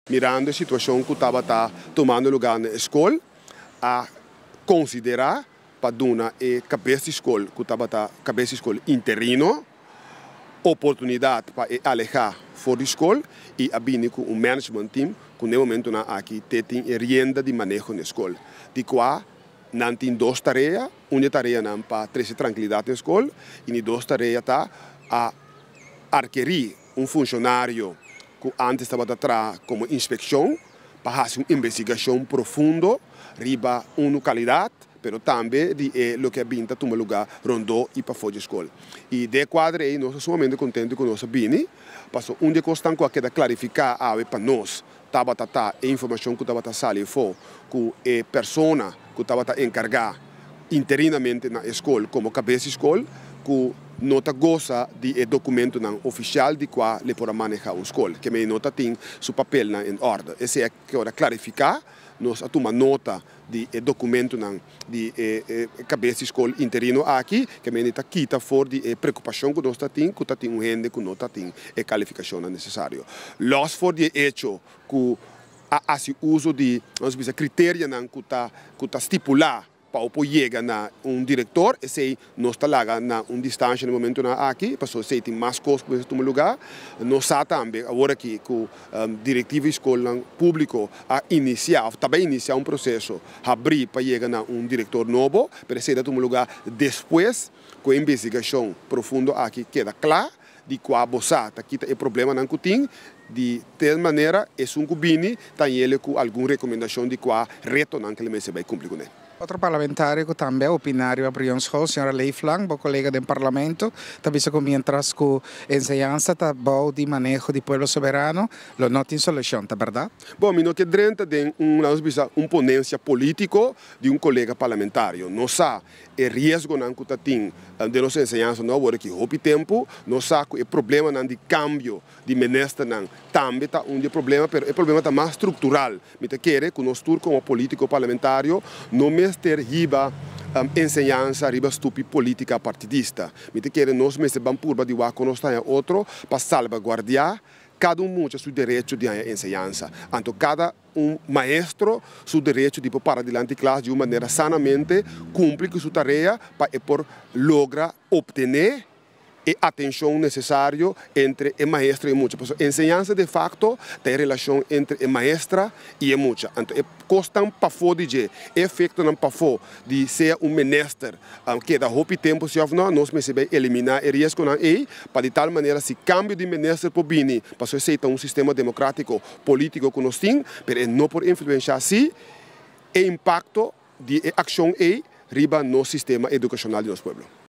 Mirando e situashon ku tabata tumando lugá na e skol, a konsiderá pa duna e kabes di skol ku tabata kabes di skol interino oportunidat pa e alehá for di skol i a bini ku un management team ku na e momentunan aki te tin e rienda di maneho na e skol, di kua nan tin dos tarea, un di e tareanan pa trese trankilidat na e skol i di dos tarea ta a arkerí un funshonario ku ántes tabata traha komo inspekshon pa hasi un investigashon profundo riba unu kalidat, pero tambe di e loke a bin ta tuma lugá rondó i pafó dje skol. I den e kuadro ei nos ta sumamente kontentu ku nos a bini, pasobra un di e kosnan ku a keda klarifiká awe pa nos tabata ta e informashon ku tabata sali afó ku e persona ku tabata enkargá interinamente na e skol komo kabes di skol ku no ta gosa di e dokumentonan ofisial di kua le por a maneha un skol, ke mei no ta tin su papelnan en orde. Esei a keda klarifiká, nos a tuma nota di e dokumentonan di e kabes di skol interino aki, ke mei ta kita for di e preokupashon ku nos ta tin ku ta tin un hende ku no ta tin e kalifikashonnan nesesario. Lòs for di e echo ku a hasi uso di, nos bisa, kriterianan ku ta stipulá pa por yega na un direktor, esei nos ta laga na un distansia na momentonan aki, pasobra esei tin mas kos ku tuma lugá. Nos sa tambe awor aki ku direktiva di skol públiko a inisiá, òf tambe inisiá un proseso, habri pa yega na un direktor nobo, pero esei ta tuma lugá despues ku e investigashon profundo aki keda kla, di kua bo sa ta kita e problemanan ku tin, di tal manera esun ku bini ta ku algun rekomendashon di kua retonan ku e bai kumpli kuné. Otro parlamentario ku tambe a opiná riba Brionschool, señora Leeflang, bo kolega di parlamento, ta bisa ku mientras ku enseñansa ta bou di maneho di Pueblo Soberano, lo no tin solushon, ta berdat? Bon, mi no ke drenta den un, laga bisa, un ponensia polítiko di un kolega parlamentario. Nos sa e riesgonan ku tin den nos enseñansa no awor aki hopi tempu, nos sa ku e problemanan di kambio di ministernan tambe ta un di problema, pero e problema ta mas struktural. Mi ta kere ku nos tur komo polítiko parlamentario no mester hiba enseñansa riba stupi polítika partidista. Mi ta kere nos mester ban purba di wak nos otro pa salvaguardiá kada un mucha su derecho di enseñansa. Anto kada un maestro su derecho di para dilanti klas di un manera sanamente kumpli ku su tarea pa por logra optené e atenshon nesesario entre e maestro i e mucha. Enseñansa de fakto tin relashon entre e maestra i e mucha. Anto, e kosnan pafó di dje, efektonan pafó di sea un minister, keda hopi tempu si òf no, nos mester eliminá e riesgonan ei, pa di tal manera si kambio di minister por bini, pasobra esei ta un sistema demokrátiko polítiko ku nos tin, pero no por influensiá si e impakto di akshon ei riba nos sistema edukashonal di nos pueblo.